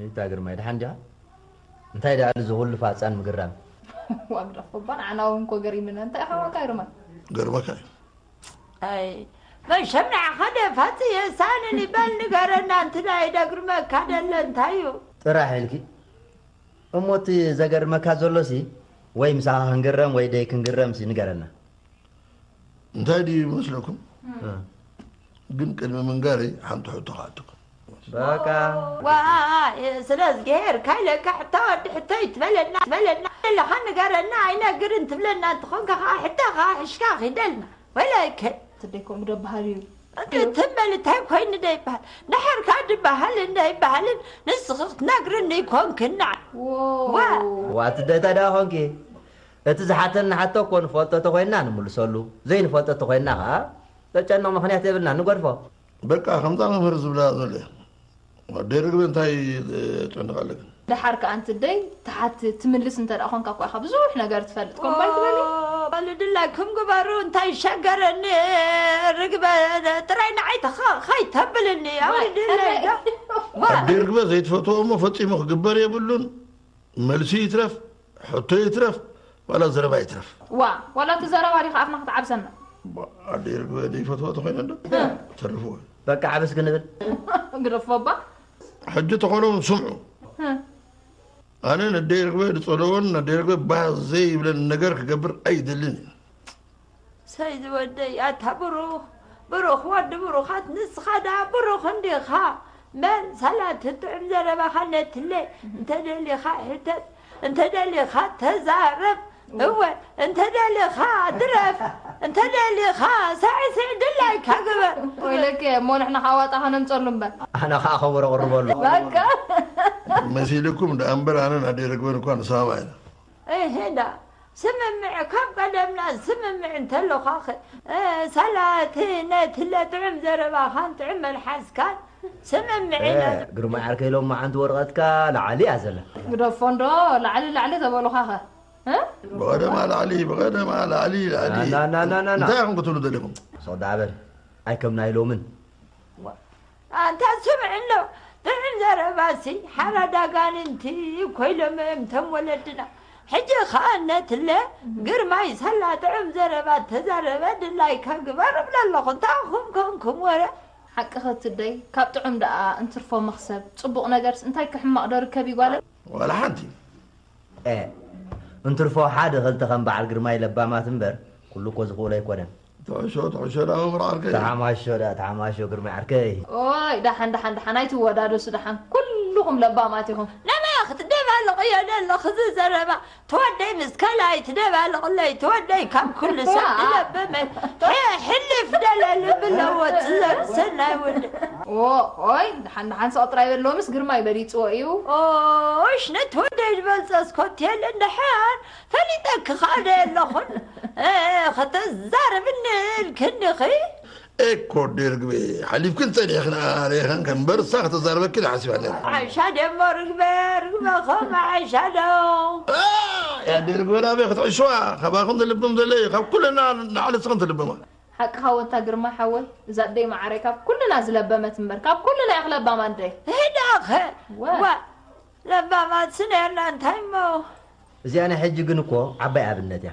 እታ ግርማይ፣ ደሓን ዲኻ? እንታይ ደኣ እዚ ኩሉ ፋጻን ምግራም? ዋግዳፎ እባ ንዓና እውን እኮ ገሪምና። እንታይ ኢኻ ዋካ ግርማይ? ገርመካ እዩ። ኣይ መሸም ንዓኻ ደፋጽ የሳንን ይበል ንገረና፣ እንት ናይ ደግርመካ ደለ እንታይ እዩ? ጥራሕ ኢልኪ። እሞ እቲ ዘገርመካ ዘሎሲ፣ ወይ ምሳኻ ክንግረም ወይ ደይ ክንግረምሲ ንገረና። እንታይ ድዩ ይመስለኩም? እ። ግን ቅድሚ ምንጋረይ ሓንቲ ሕቶ ክሓተኩም። በቃ። ዋ ስለዝገሄር ካይለካ ሕታ ወዲ ሕቶ ይትበለና ትበለና ኣለኻ ንገረና ኣይነግርን ትብለና እንትኾንካ ከዓ ሕታ ከዓ ሕሽካ ኺደልና ወላይከ ትደይ ከምኡ ደባሃል እዩ ትም በል እንታይ ኮይኑ ደይበሃል ንሓርካ ድበሃልን ደይበሃልን ንስኺ ክትነግርኒ ይኮንክና ዋ ዋት ደታ ዳ ኾንኪ እቲ ዝሓተልና ሓቶ እኮ ንፈልጦ ተኮይንና ንምልሰሉ ዘይንፈልጦ ተኮይንና ከዓ ዘጨንቕ ምክንያት የብልና ንገድፎ በቃ ከምዛ መምህር ዝብላ ዘሎ ኣደይ ርግበ እንታይ ጨንቕ ኣለክን? ደሓር ከኣ እንትደይ ትሓትት ትምልስ እንተ ደኣ ኾንካ እኳ ኢኻ ብዙሕ ነገር ትፈልጥ። ከምኡ ኣይትበሊ? ኦ፣ በሉ ድላይኩም ግበሩ እንታይ ይሸገረኒ ርግበ ጥራይ ንዓይ ተኻ- ኸይተብልኒ ኣውርድለይ ዶ። ዋ፣ ኣደይ ርግበ ዘይትፈትዎ እሞ ፈጺሙ ክግበር የብሉን። መልሲ ይትረፍ፣ ሕቶ ይትረፍ፣ ዋላ ዘረባ ይትረፍ። ዋ፣ ዋላ እቲ ዘረባ ዲኻ ኣፍና ክትዓብሰና? ባ፣ ኣደይ ርግበ ደይፈትዋ ተኾይነ እንዶ ተርፍዎ። በቃ ዓብስ ክንብል። ግደፎ እባ። ሕጂ ተኾሎም ስምዑ። ኣነ ነደይ ርግበ ዝጸለዎን ነደይ ርግበ ባህ ዘይብለን ነገር ክገብር ኣይደልን እየ። ሰይ ዝወደይ ኣታ ብሩኽ ብሩኽ ወዲ ብሩኻት ንስኻ ደኣ ብሩኽ እንዲኻ መን ሳላ ትጥዕም ዘረባኻ ነትለ እንተደሊኻ ሕተት እንተደሊኻ ተዛረብ እወ እንተደሊኻ ድረፍ እንተደሊኻ ሳዕስዕ ድላይካ ግበር ወይለከ እሞ ንሕና ካዋጣ ከነምፀሉ እምበር ኣነ ከዓ ከበሮ ቅርበሉ በቃ መሲልኩም ደኣ እምበር ኣነ ናደይ ርግበን እኳ ንሰማማ ኢና እሄዳ ስምምዕ ካብ ቀደምና ስምምዕ እንተሎኻኸ ሰላት ነቲ ለጥዕም ዘረባኻን ጥዕም መልሓስካን ስምምዕ ኢና ግርማይ ዓርከይ ሎሚ ሓንቲ ወረቐትካ ላዓሊ እያ ዘላ ግደፎ እንዶ ላዕሊ ላዕሊ ተበሉኻኸ ብቐደማ ላዕሊ ብቐደማ ላዕሊ ላዕሊ ናናናናና እንታይ ኢኹም ክትብሉ ደሊኹም ሶዳ በል ኣይከም ናይ ሎምን ኣንታ ስምዕሎ ጥዑም ዘረባሲ ሓራዳ ጋንንቲ ኮይሎም እዮም እቶም ወለድና ሕጂ ኸኣ ነትለ ግርማይ ሰላ ጥዑም ዘረባ ተዛረበ ድላይካ ግበር እብሎ ኣለኹ እንታይ ኹም ኮንኩም ወረ ሓቅኸ ትደይ ካብ ጥዑም ደኣ እንትርፎ መኽሰብ ጽቡቕ ነገርስ እንታይ ክሕማቕ ዶ ርከብ ይጓለ ዋላ ሓንቲ ኤ እንትርፎ ሓደ ክልተ ከም በዓል ግርማይ ለባማት እምበር ኩሉ እኮ ዝኽእሎ ኣይኮነን። ትሕሾ ትሕሾ ደኣ መምህር ዓርከይ። ተሓማሾ ደኣ ተሓማሾ ግርማይ ዓርከይ። ኦይ ደሓን ደሓን ደሓን ኣይትወዳደሱ ደሓን ኩልኹም ለባማት ኢኹም። ነመ ክትደባልቕዮ ደለኺ እዚ ዘረባ ተወደይ ምስ ካልኣይ ትደባልቕለይ ተወደይ ካብ ኩሉ ሰብ ትለብመ ሕልፍ ደለ ልቢ ኣለዎ ትዘር ሰናይ ወደ። ኦይ ደሓን ደሓን ስቕ ጥራይ በል ሎምስ ግርማይ በሊፅዎ እዩ። ኦሽ ነቲ ወደይ ዝበልፀ ስኮቴል እንድሕር ፈሊጠኪ ከኣ ዶ የለኹን ክትዛረብኒ ኢልክኒ ኢኺ። ኤኮ ዴርግቤ ሓሊፍክን ጸኒሕክን ኣነ ሪኤኽን ከም እምበር እሳ ከተዛርበኪ ኢለ ሓሲባ ነይረ። ሓይሻ ደሞ ርግበ ርግበ ኸም ሓይሻ ዶ። ኣያ ዴርግበ ናበይ ክትዕሽዋ ካባኽን ትልብም ዘሎ እዩ ካብ ኩልና ንዓሊ እስኽን ትልብማ። ሓቅኻ ወታ ግርማ ሓወይ እዛ ኣደይ መዓረይ ካብ ኩልና ዝለበመት እምበር ካብ ኩልና እያ ክለባማ ኣደይ። ህዳኸ ዋ ለባማት ስነርና እንታይ እሞ። እዚኣ ናይ ሕጂ ግን እኮ ዓባይ ኣብነት እያ።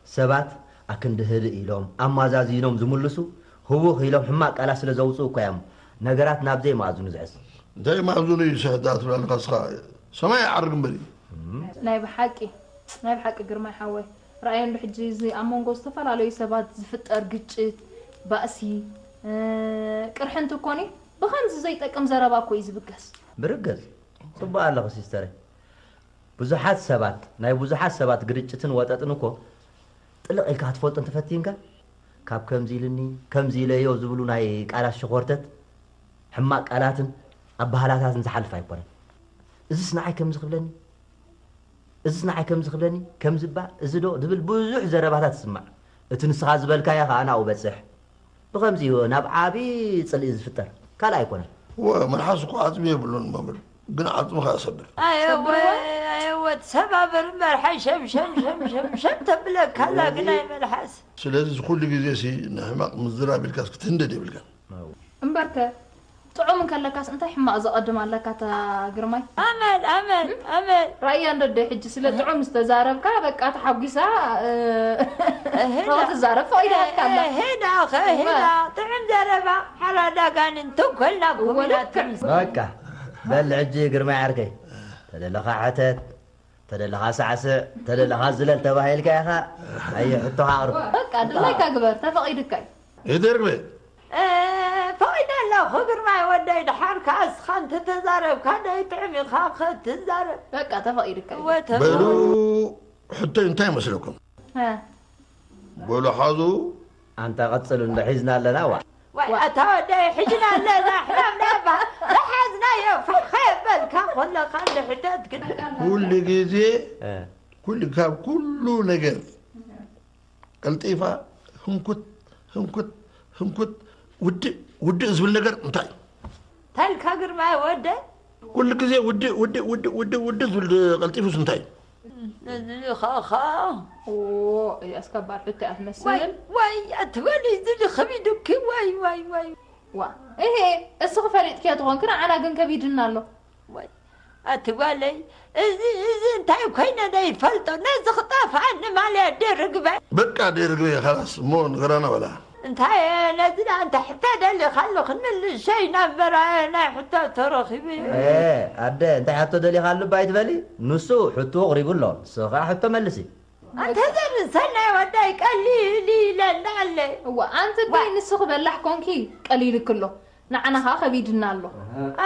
ሰባት ኣክንዲ ህድእ ኢሎም ኣማዛዚኖም ዝምልሱ ህውኽ ኢሎም ሕማቕ ቃላት ስለ ዘውፅኡ እኮ እዮም ነገራት ናብ ዘይመኣዝኑ ዝሕዝ። ዘይመኣዝኑ እዩ ዝሕዝ ደኣ ትብለኒ ከስኻ ሰማይ ይዓርግ እምበር እዩ። ናይ ብሓቂ ናይ ብሓቂ ግርማይ ሓወይ ረኣዮ እንዶ ሕጂ እዚ ኣብ መንጎ ዝተፈላለዩ ሰባት ዝፍጠር ግጭት፣ ባእሲ፣ ቅርሒ እንትኮኒ ብኸምዚ ዘይጠቅም ዘረባ እኮ እዩ ዝብገስ። ብርግፅ ፅቡቕ ኣለኺ ሲስተረይ። ብዙሓት ሰባት ናይ ብዙሓት ሰባት ግርጭትን ወጠጥን እኮ ጥልቕ ኢልካ ክትፈልጦ እንተፈቲንካ ካብ ከምዚ ኢልኒ ከምዚ ኢለዮ ዝብሉ ናይ ቃላት ሸኾርተት ሕማቕ ቃላትን ኣበሃላታትን ዝሓልፍ ኣይኮነን። እዝስ ንዓይ ከምዚ ክብለኒ እዝስ ንዓይ ከምዚ ክብለኒ ከምዚ እባ እዚ ዶ ዝብል ብዙሕ ዘረባታት ትስማዕ። እቲ ንስኻ ዝበልካዮ ከኣ ናብኡ በጽሕ። ብኸምዚ'ዩ ናብ ዓቢ ጽልኢ ዝፍጠር፣ ካልእ ኣይኮነን። እወ፣ መልሓስ እኮ ዓጽሚ የብሉን መምህር፣ ግን ዓጽሚ ከኣ ሰብር። ኣየወ፣ ኣየወ፣ ትሰባብር እምበር ሓይ ሸም ሸም ሸም ሸም ሸም ተብለካ ኣላ ግን ኣይ መልሓስ። ስለዚ እዚ ኩሉ ግዜሲ ንሕማቕ ምዝራብ ኢልካስ ክትህንደድ የብልካን። እምበርከ ጥዑም እንከለካስ እንታይ ሕማቕ ዘቐድም ኣለካ እታ ግርማይ? ኣመል ኣመል ኣመል ራእያ እንዶ ኣደይ ሕጂ ስለ ጥዑም ዝተዛረብካ በቃ ተሓጒሳ እ፣ እህዳ- ንክትዛረብ ፈቒዳትካ ኣላ። ሄዳ ኸ ሄዳ ጥዑም ዘረባ ሓራዳ ጋኒን ተንኮልና ኩምና ትምስ በቃ በል ሕጂ ግርማይ ዓርከይ፣ ተደለኻ ሕተት፣ ተደለኻ ሳዕስዕ፣ ተደለኻ ዝለል ተባሂልካ ኢኻ። ኣየ ሕቶኻ ኣቕርብ። በቃ ድላይካ ግበር ተፈቒዱካ እዩ። ይደርግበ ፈቒደ ኣለኹ ግርማይ ወደይ። ድሓር ከኣ እስኻ እንተተዛረብካ ደይጥዕም ኢኻ ክትዛረብ። በቃ ተፈቒዱካ እዩ። ወተ በሉ ሕቶይ እንታይ መስለኩም? እ፣ በሉ ሓዙ ኣንታ ቀጽሉ እንዶ ሒዝና ኣለና ዋ። ዋይ ኣታ ወደይ ሕጅና ኣለና ሕማም ናባ ዝሓዝናዮ ፋሕ ከየበልካ ኮለኻ እንድሕተት ግን ኩሉ ግዜ እ፣ ኩሉ ካብ ኩሉ ነገር ቀልጢፋ ህንኩት ህንኩት ህንኩት ውድእ ውድእ ዝብል ነገር እንታይ እዩ? እንታይ ኢልካ ግርማይ ወደይ? ኩሉ ግዜ ውድእ ውድእ ውድእ ውድእ ውድእ ዝብል ቀልጢፉስ እንታይ እዩ? እዚ ኸኻ ኦ፣ እዚኣስ ከባድ ሕቶ እያ ትመስል። ወይ ኣትበሊ እዚ ከቢዱኪ ወይ ወይ ወይ ዋ፣ እሄ፣ እስኺ ፈሊጥክዮ ትኾንኪ ንዓና ግን ከቢድና ኣሎ። ወይ ኣቲ ጓለይ እዚ እዚ እንታይ ኮይነ ዘይፈልጦ ነዚ ክጠፍኣኒ ማለት ድርግበ በቃ ደርግበ ኻላስ እሞ ንገራና በላ። እንታይ ነዚ ደኣ እንተ ሕተ ደሊኻ ኣሎ ክንምልሽ ሸይና እምበር ኣየ ናይ ሕቶ ተረኺቡ እዩ። እ፣ ኣደ እንታይ ሕቶ ደሊኻ ልባ ኣይትበሊ። ንሱ ሕቶ ኣቕሪቡ ኣሎ፣ ንስኺ ከዓ ሕቶ መልሲ። ኣንተ ዘንሰናይ ወዳይ ቀሊል ኢለ እንዳለ እዋ ኣንቲ ደይ ንስኺ በላሕ ኮንኪ ቀሊልክ ኣሎ ንዓና ኸዓ ከቢድና ኣሎ።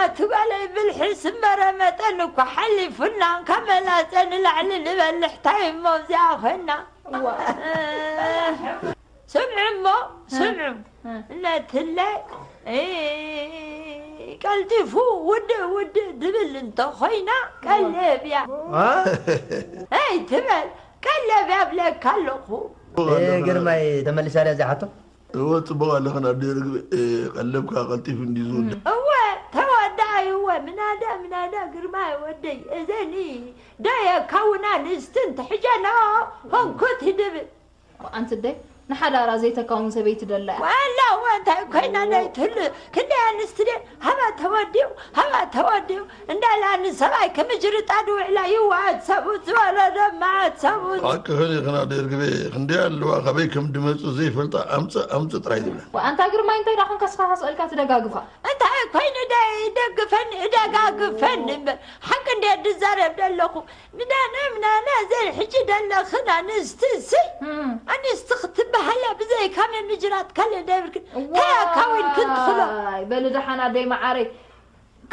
ኣቲ ጓለይ ብልሒ ስመረ መጠን እኮ ሓሊፉና ካብ መላፀ ንላዕሊ ንበልሕ ታይ እሞ እዚኣ ኮይና እዋ ስምዑ እሞ ስምዑ ነትለ ቀልጢፉ ውድእ ውድእ ድብል እንተኾይና ቀለብያ አ? ይ ትበል ቀለብያ ብለካ ኣለኹ። እ፣ ግርማይ ተመሊሳ ድያ እዚኣ ሕቶ? እወ ጽቡቕ ኣለኽን ኣደ ርግብ። እ፣ ቀለብካ ቀልጢፉ እንዲ ዝውድእ። እወ ተወዳኣይ እወ ምናዳ ምናዳ ግርማይ ወደይ እዘኒ ዶ የካውና ንስትን ትሕጀኖ ሆንኩት ይድብል ኣንቲ ደይ ንሓዳራ ዘይተካውን ሰበይቲ ደላ እያ። ዋላ እወ እንታይ ኮይና ናይ ትህሉ ክንደይ ኣንስቲ ደን ሃባ ተወዲኡ ሃባ ተወዲኡ እንዳላ ንሰብኣይ ክምጅርጣ ድውዕላ ይዋት ሰቡ ዝወለዶ ማት ሰቡ ሓቅኽን ኢኽን ኣደ ርግቤ። ክንደይ ኣለዋ ካበይ ከም ድመጹ ዘይፈልጣ ኣምጽእ ኣምጽእ ጥራይ ዝብላ። ኣንታ ግርማይ እንታይ ዳኹን ከስኻ ከስእልካ ትደጋግፋ። እንታይ ኮይኑ ዶ ይደግፈኒ እደጋግፈኒ እምበር ሓቂ እንደ ድዛረብ ደለኹ ምዳና ምናና ዘን ሕጂ ደለኽን ኣንስቲ ሲ ኣንስቲ ክትበሃላ ብዘይካ ምምጅራት ካልእ ደብርክን ተያካዊን ክትኽሎ ዋይ በሊ ደሓን ኣደይ መዓረይ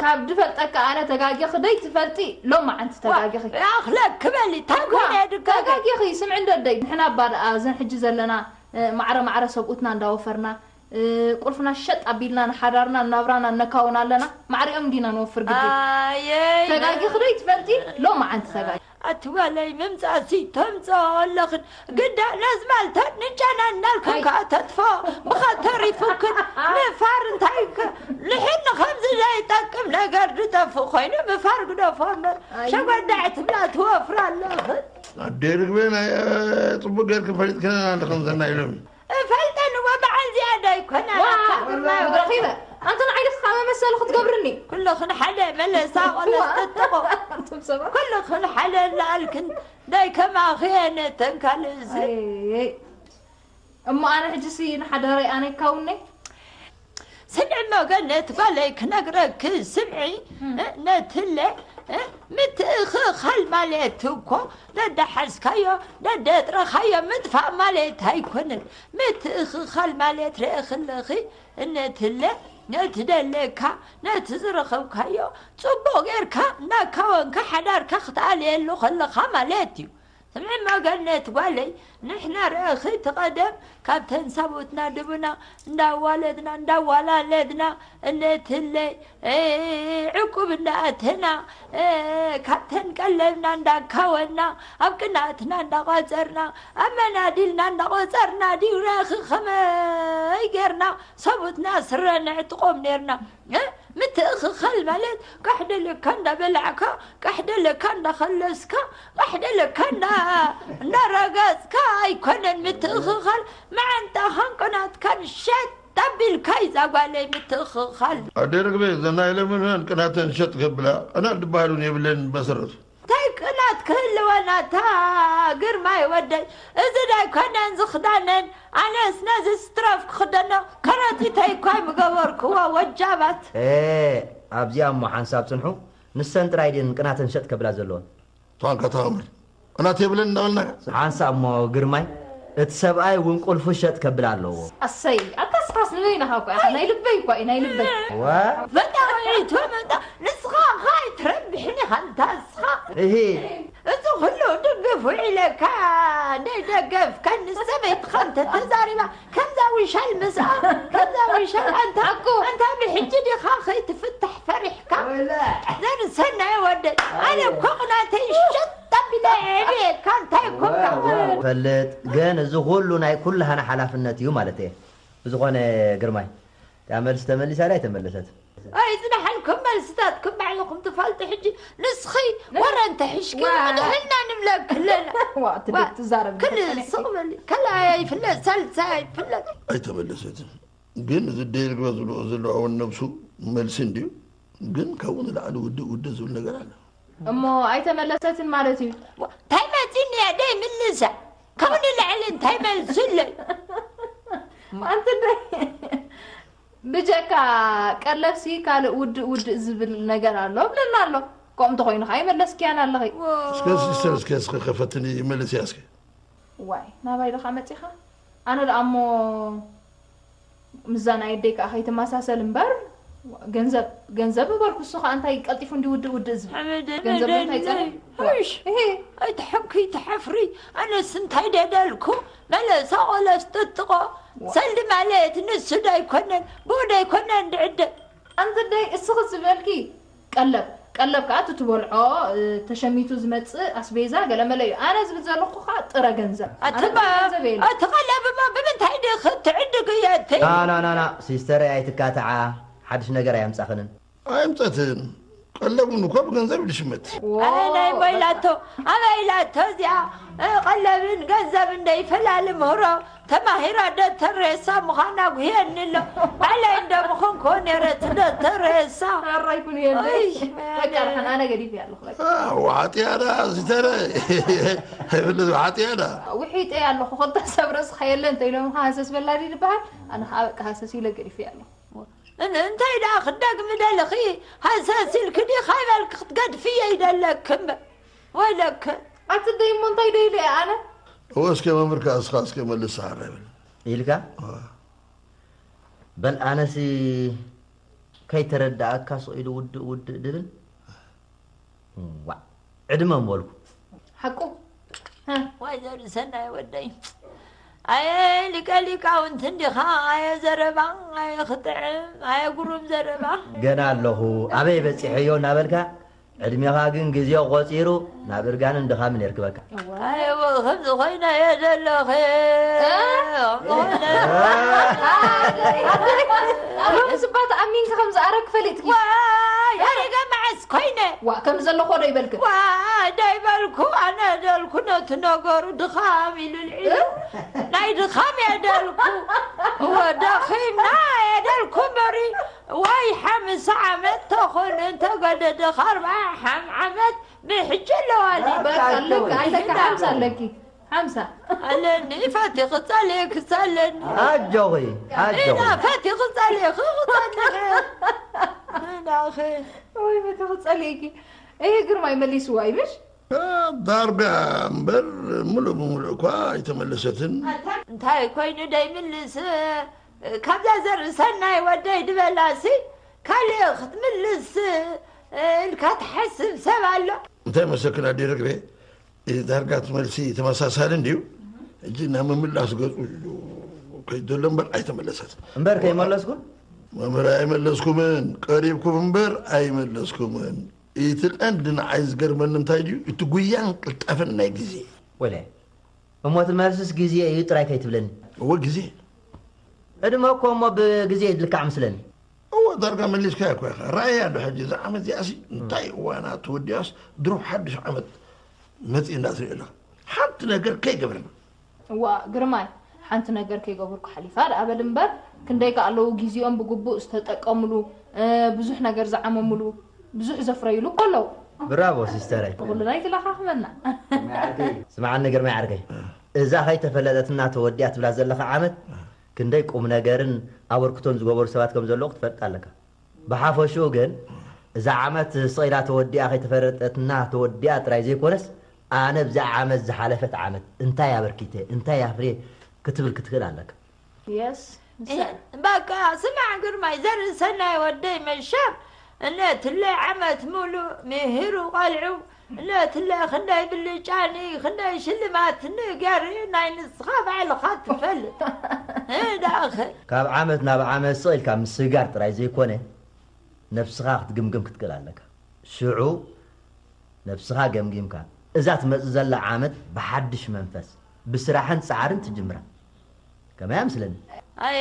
ካብ ድፈልጠካ ኣነ ተጋጊኺ ደይ ትፈልጢ ሎማዓንቲ ተጋጊኺ ኣኽለክ በሊ እንታይ ኮይነ ድጋገ ተጋጊኺ ስምዒ እንዶ ኣደይ ንሕና እባ ደኣ እዘን ሕጂ ዘለና እ፣ ማዕረ ማዕረ ሰብኡትና እንዳወፈርና እ፣ ቁልፍና ሸጥ ኣቢልና ንሓዳርና ናብራና ነካውን ኣለና ማዕሪኦም እንዲና ንወፍር ግዲ ኣየይ ተጋጊኺ ደይ ትፈልጢ ሎማዓንቲ ተጋጊ ኣቲ ጓለይ ምምጻእሲ ተምጽኦ ኣለኽን ግዳ ነዝማልተን ንጨና እናልክን ከኣ ተጥፍኦ ብኸ ተሪፉክን ምፋር እንታይ ከ ልሕኒ ከምዚ ዘይጠቅም ነገር ዝጠፍእ ኮይኑ ምፋር ግደፎ እምበር ሸጎዳዕ ትብላ ትወፍር ኣለኽን ኣደ ርግቤ ናይ ጽቡቅ ጌርክን ፈሊጥክን ኣለኽን ሰናይ ሎሚ እፈልጠን እወ በዓል ዝያዳ ኣይኮነ ረኺበ ኣንተ ንዓይልስ ካብ መሰሉ ክትገብርኒ ኩልኽን ሓደ መለሳ ቆለስ ጥጥቆ ኣንቱም ሰባት ኩልኽን ሓደ እናኣልክን ናይ ከማኺ ነተን ካልእዚ ኣይ፣ እሞ ኣነ ሕጂሲ ንሓዳረይ ኣነ ይካውነይ ስምዒ መገነት ጓለይ ክነግረኪ ስምዒ ነትለ ምትእኽኻል ማለት እኮ ደዳሓዝካዮ ደደጥረኻዮ ምጥፋእ ማለት ኣይኮነን። ምትእኽኻል ማለት ርኢኺ ኣለኺ እነትለ ነቲ ደለካ ነቲ ዝረኸብካዮ ጽቡቕ ጌርካ እናካወንካ ሓዳርካ ክትኣልየሉ ከለኻ ማለት እዩ። ስምዒ መገነት ጓለይ ንሕና ርኢኺ እቲ ቀደም ካብተን ሳቦትና ድቡና እንዳዋለድና እንዳዋላለድና እነትለ ዕቁብ እንዳኣተና ካብተን ቀለብና እንዳካወና ኣብ ቅናትና እንዳቆጸርና ኣብ መናዲልና እንዳቆጸርና ድዩ ረኺ ከመይ ጌርና ሰቡትና ስረ ነዕጥቆም ኔርና። ምትእኽኻል ማለት ቃሕ ደለካ እንዳበላዕካ ቃሕ ደለካ እንዳኸለስካ ቃሕ ደለካ እንዳረገጽካ ኣይኮነን። ምትእኽኻል መዓንጣኻን ቅናትካን ሸጥ ቢልካ ይዛ ጓለይ ምትእኽኻል። ኣደ ርግበ፣ ዘናይ ለምንህን ቅናተን ሸጥ ከብላ፣ ቅናት ድበሃል እውን የብለን በሰረቱ። እንታይ ቅናት ክህልወና፣ እታ ግርማይ ወደይ፣ እዚ ዳይኮነን ዝኽዳነን፣ ኣነስ ነዚ ስትረፍ ክኽደኖ ከረጢተይ እኳ ምገበርክዎ ወጃባት። ኤ፣ ኣብዚኣ እሞ ሓንሳብ ጽንሑ፣ ንሰን ጥራይ ድየን ቅናተን ሸጥ ከብላ ዘለወን። እሷን ከተማምር ቅናት የብለን እናበልናካ። ሓንሳብ እሞ ግርማይ፣ እቲ ሰብኣይ እውን ቁልፉ ሸጥ ከብል ኣለዎ። ኣሰይ፣ ኣታ ስኻስ ንበይናኻ እኮ ኢኻ፣ ናይ ልበይ እኮ እዩ፣ ናይ ልበይ። ዋ። ፈጣሪቱ መጣ፣ ንስኻ ኸኣ ኣይትረብሕን ኢኻ፣ እንታ ንስኻ። እሂ። እዚ ኩሉ ድግፍ ውዒለካ፣ ደይደገፍካኒ ሰበይትኻ እንተተዛሪባ፣ ከምዛ ውሻል ምስኣ፣ ከምዛ ውሻል ኣንታ፣ ኣኮ። ኣንታ ብሕጂ ዲኻ ከይትፍታሕ ፈሪሕካ? ወላ። ዘርሰናይ ወደይ፣ ኣነ እኮ ቅናተይ ሸጥ ኣቢለ የዕብየካ፣ እንታይ እኮ ዋ፣ ዋ። ፈልጥ፣ ግን እዚ ኩሉ ናይ ኩላህና ሓላፍነት እዩ ማለት እየ። ብዝኾነ ግርማይ፣ እታ መልሲ ተመሊሳ ድያ ኣይተመለሰትን? ኣይጽናሓልኩም፣ መልስታትኩም ባዕልኹም ትፈልጡ። ሕጂ ንስኺ ወረ እንተ ሒሽኪ ዋ። ንሕና ንብለኪ ኣለና። ዋ፣ ትደ-፣ ዋ፣ ትዛረብ ክል ትፈልጥ። ስቕ በሊ። ካልኣይ ኣይፍለጥ፣ ሳልሳይ ኣይፍለጥ። ኣይተመለሰትን። ግን እዚ ደይርግበ ዝብሎ ዘሎ ኣወን ነብሱ መልሲ እንድዩ። ግን ካብኡ ንላዕሊ ውድእ ውድእ ዝብል ነገር ኣሎ። እሞ ኣይተመለሰትን ማለት እዩ። ዋ፣ እንታይ መጺኒ እያ ደይ ምልሳ? ካብኡ ንላዕሊ እንታይ መልሲ ኣለይ? ኣንቲ ደይ ብጀካ ቀለብሲ ካልእ ውድእ ውድእ ዝብል ነገር ኣሎ እብለና ኣሎ። ከምኡ እንተኾይኑ ኸዓ ይመለስክያን ኣለኺ። እስከ ሲስተር፣ እስከ፣ እስከ ከፈትኒ ይመልስ እያ እስከ። ዋይ፣ ናባይ ዶ ኸዓ መጺኻ? ኣነ ደኣ እሞ ምስዛ ናይ ኣደይ ከኣ ከይትመሳሰል እምበር፣ ገንዘብ፣ ገንዘብ እምበር፣ ኩሱ ከኣ እንታይ ቀልጢፉ እንዲ ውድእ ውድእ ዝብል? ሓመድ ገንዘብ እንታይ ነደኒ። ጸኒሑ? እሽ። እሄ። ኣይትሐኩ፣ ኣይትሐፍሪ። ኣነስ እንታይ ደደልኩ? መለሳ ቆለስ ጥጥቆ። ዋ። ሰልዲ ማለት ንሱ ዶ ኣይኮነን፣ ብኡ ዶ ኣይኮነን ድዕደ። ኣንቲ ደይ እስኺ ዝበልኪ ቀለብ፣ ቀለብ ከኣ እቲ ትበልዖ፣ እ፣ ተሸሚቱ ዝመጽእ ኣስቤዛ ገለመለ እዩ። ኣነ ዝብል ዘለኹ ከኣ ጥረ ገንዘብ። ኣነ ኣትባ፣ ጥረ ገንዘብ የለን። ኣቲ ቀለብማ ብምንታይ ዲኺ ትዕድግዮ እቲ? ና፣ ና፣ ና፣ ና፣ ሲስተረይ ኣይትካትዓ፣ ሓድሽ ነገር ኣየምጻኽንን። ኣየምጸትን። ቀለብ እውን እኮ ብገንዘብ እዩ ዝሽመት። ዎ፣ ኣነ ናይ በቃ። ሞይላቶ፣ ኣበይ ኢላቶ እዚኣ፣ እ፣ ቀለብን ገንዘብን ደይፈላለ ምህሮ። ተማሂራ ዶ ተሬሳ ምዃና ጉህየኒ ኣሎ። ባዕለይ እንዶ ምኾንኩ ነይረ እቲ ዶ ተሬሳ። ሕራይ ኩን እየ እንዶ። እይ፣ በቃ፣ ኣነ። ደሓን ኣነ ገዲፈ ኣለኹ፣ በቃ። አ፣ ዋጥያዳ፣ ዝተረ። ኣይብልስ ዋጥያዳ። ውሒጠ ኣለኹ፣ ክልተ ሰብ ርእስኻ የለ እንተ ኢሎም ሃሰስ በላዲ ዝበሃል። ኣነ ከዓ በቃ ሃሰስ ኢለ ገዲፈ ኣለኹ። እን-፣ እንታይ ደኣ ክደግሚ ደለኺ? ሃሰስ ኢልኪ ዲኻ ይበልኪ ክትገድፍዮ ይደለኪ እምበር። ወይለኪ። ኣቲ ደይ እሞ እንታይ ደይ ኢለ ኣነ? እወ እስከ መምህር ከኣ እስኻ እስከ መልስ ሰሓር ኣይበል። ኢልካ? እወ። በል ኣነሲ ከይተረዳእካ ስቕ ኢሉ ውድእ ውድእ ድብል። ዋእ፣ ዕድመ ምበልኩ። ሓቁ? ሀ። ዋይ ዘርሰናይ ወደይ። ኣየ ሊቀ ሊቃውንቲ እንዲኻ፣ ኣየ ዘረባ፣ ኣየ ክጥዕም፣ ኣየ ጉሩም ዘረባ። ገና ኣለኹ፣ ኣበይ በጺሐዮ እናበልካ፣ ዕድሜኻ ግን ግዜ ቆጺሩ ናብ እርጋንን ድኻምን የርክበካ። ኣየወ፣ ከምዚ ኮይነ እየ ዘለኸ። እ? ከምዚ ኮይነ። ሎሚ ስባ ተኣሚንካ ከም ዝኣረግ ፈሊጥኪ። ዋይ፣ ኣረገ መዓስ ኮይነ። ዋ፣ ከም ዘለኹ ዶ ይበልክ? ዋ፣ ዶ ይበልኩ፣ ኣነ ደልኩ ነቲ ነገሩ ድኻም ኢሉ ልዒሉ። እ? ናይ ድኻም እየ ደልኩ። እወ፣ ደኺምና እየ ደልኩ እምበሪ። ዋይ፣ ሓምሳ ዓመት ተኾነ እንተገደደ፣ ኣርብዓ ሓም ዓመት ብሕጂ ኣለዋኒ። በቃ፣ ልክ ኣለካ፣ ሓምሳ ኣለኪ። ሓምሳ። ኣለኒ፣ ፈቲ ክጸልየኪ፣ ክጸለኒ። ኣጆኺ፣ ኣጆኺ። ኢና ፈቲ ክጸልየኪ፣ ክጸልየኪ። ኢናኺ። ወይ፣ ፈቲ ክጸልየኪ። እይ፣ ግርማይ መሊስዋ እዩ፣ ምሽ? እ፣ ዳርጋ እምበር፣ ምሉእ ብምሉእ እኳ ኣይተመለሰትን። እንታይ ኮይኑ ደይምልስ? ካብዛ ዘርኢ ሰናይ ወደይ ድበላሲ፣ ካልእ ክትምልስ ኢልካ ትሓስብ ሰብ ኣሎ? እንታይ መሰክን ኣደይ ርግቤ? እ፣ ዳርጋ እቲ መልሲ ተመሳሳሊ እንድዩ። ሕጂ ናብ ምምላስ ገጹ ከይዱ ዘሎ እምበር ኣይተመለሰትን። እምበር ከይመለስኩን? መምህር ኣይመለስኩምን፣ ቀሪብኩም እምበር ኣይመለስኩምን። እቲ ቀንዲ ንዓይ ዝገርመኒ እንታይ ድዩ? እቲ ጉያን ቅልጣፈን ናይ ግዜ። ወለ፣ እሞ እቲ መልስስ ግዜ እዩ ጥራይ ከይትብለኒ። እወ፣ ግዜ። ዕድመ እኮ እሞ ብግዜ ይልካዕ ምስለኒ። እወ፣ ዳርጋ መሊስካዮ እኮ ኢኻ። ራእይ ኣሎ ሕጂ፣ እዛ ዓመት እዚኣሲ እንታይ እዋና ተወዲኣስ ድሮ ሓድሽ ዓመት መጺኡ እንዳትሪኦ ኣለኻ። ሓንቲ ነገር ከይገበርና። እዋ፣ ግርማይ፣ ሓንቲ ነገር ከይገበርኩ ሓሊፋ ደኣ በል እምበር። ክንደይ ከ ኣለዉ ግዜኦም ብግቡእ ዝተጠቀምሉ፣ እ፣ ብዙሕ ነገር ዝዓመምሉ፣ ብዙሕ ዘፍረዩሉ እኮ ኣለዉ። ብራቮ ሲስተረይ። ንኹልና ይትለኻኽመና። ስምዓኒ ግርማይ ዓርከይ፣ እዛ ከይተፈለጠትና ተወዲኣ ትብላ ዘለኻ ዓመት ክንደይ ቁም ነገርን ኣበርክቶን ዝገበሩ ሰባት ከም ዘለዉ ክትፈልጥ ኣለካ። ብሓፈሽኡ ግን እዛ ዓመት ስቕ ኢላ ተወዲኣ ከይተፈለጠትና ተወዲኣ ጥራይ ዘይኮነስ፣ ኣነ ብዛ ዓመት ዝሓለፈት ዓመት እንታይ ኣበርኪተ፣ እንታይ ኣፍርየ ክትብል ክትክእል ኣለካ። የስ፣ ንሳ እየ። በቃ ስማዕ ግርማይ፣ ዘርኢ ሰናይ ወደይ መሻም፣ እነትለ ዓመት ሙሉእ ምሂሩ ቖልዑ፣ እነትለ ክንደይ ብልጫኒ፣ ክንደይ ሽልማትኒ ገይሩ ናይ ንስኻ ባዕልኻ ትፈልጥ። እዳኸ ካብ ዓመት ናብ ዓመት ስቕ ኢልካ ምስጋር ጥራይ ዘይኮነ፣ ነብስኻ ክትግምግም ክትክእል ኣለካ። ሽዑ ነብስኻ ገምጊምካ፣ እዛ ትመጽእ ዘላ ዓመት ብሓድሽ መንፈስ፣ ብስራሕን ጻዕርን ትጅምራ። ከመይ ኣምስለኒ? ኣየ፣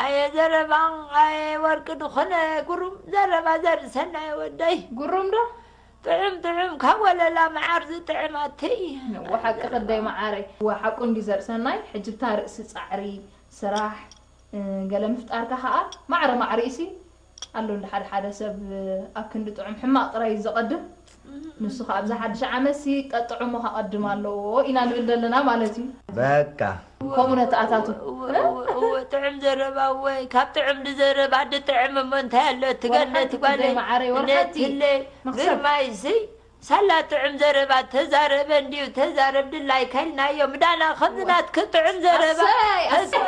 ኣየ ዘረባ፣ ኣየ ወርቂ ዝኾነ ግሩም ዘረባ ዘርኢ ሰናይ ወደይ። ግሩም ዶ? ጥዑም፣ ጥዑም፣ ካብ ወለላ መዓር ዝጥዕም ኣተይ። እወ፣ ሓቂ ክደይ መዓረይ። እወ፣ ሓቁ እንዲ ዘርኢ ሰናይ፣ ሕጂ ብታ ርእሲ ጻዕሪ፣ ስራሕ፣ እ፣ ገለ ምፍጣርካ ኸኣ ማዕረ ማዕሪኡሲ ኣሎ። እንደ ሓደ ሓደ ሰብ ኣብ ክንዲ ጥዑም ሕማቕ ጥራይ እዩ ዘቐድም። ንሱ ኸኣ ኣብዛ ሓድሽ ዓመትሲ ጠጥዑሙ ከቐድም ኣለዎ ኢና ንብል ዘለና ማለት እዩ። በቃ። ከምኡ ነተኣታቱ። እወ፣ እወ፣ እወ፣ ጥዑም ዘረባ፣ እወ፣ ካብ ጥዑም ዝዘረብ ኣደ ጥዕም እሞ እንታይ ኣሎ? እቲ ወላ ገነት ሓንቲ ጓለይ፣ ጉዳይ መዓረይ፣ ወላ ሓንቲ እነትለ መኽሰብ። ግርማይሲ፣ ሳላ ጥዑም ዘረባ ተዛረበ እንድዩ፣ ተዛረብ ድላይካ ኢልናዮ። ምዳና ከምዚ ናትኪ ጥዑም ዘረባ። ኣሰይ፣ ኣሰይ።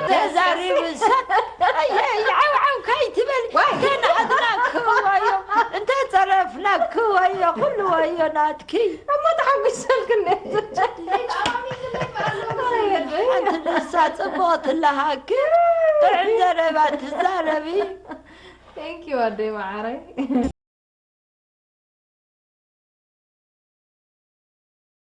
ተዛሪቡ ሰብ፣ ኣየ፣ ዓው ዓው ከይትበል። ዋይ። ተናዕድናኪ ወዮ፣ እንተጸረፍናኪ ወዮ፣ ኩሉ ወዮ ናትኪ። እሞ ተሓጒሰልክኒ። ሓንቲ ንሳ ጽቡቕ ትለሃኪ፣ ጥዑም ዘረባ ትዛረቢ። Thank you ኣደይ መዓረይ።